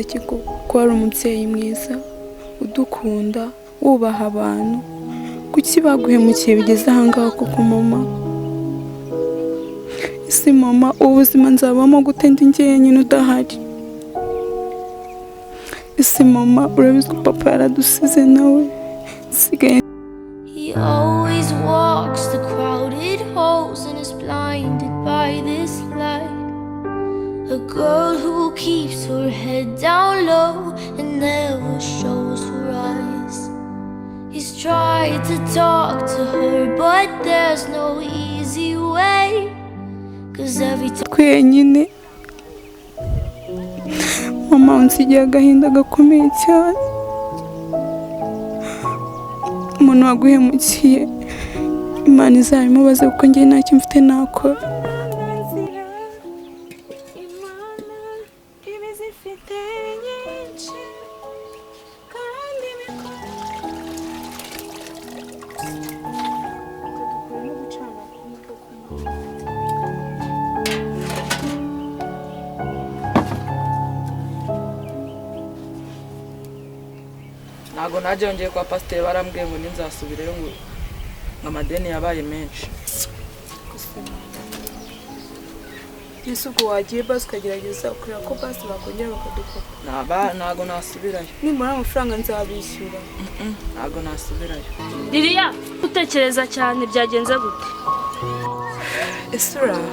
Iki ko ari umubyeyi mwiza udukunda, wubaha abantu, kuki baguhemukiye bigeze ahangaha koko mama? Ese mama, ubuzima nzabamo gute ndi njyenyine udahari? Ese mama, urabizi ko papa yaradusize nawe nsigaye. He always walks the crowded halls and is blinded by this light. A girl who keeps her head down low and never shows her eyes. He's tried to talk to her, but there's no easy way. 'Cause every time Twenyine mama, unsigiye agahinda gakomeye cyane. Umuntu waguhemukiye, Imana izabimubaze, kuko njye ntacyo mfite nakora. Inzira Imana iba izifite nyinshi kandi bikora no gucana ku. Ntabwo najya yongeye kwa pasiteri, barambwiye ngo ninzasubireyo ngo amadeni yabaye menshi. Ese ubwo wagiye basi ukagerageza ukureba ko basi bakongera bakadukopa? Ntabwo nasubirayo. Nimara amafaranga nzabishyura. Ntabwo nasubirayo. Liliya, utekereza cyane, byagenze gute? Ese uraha?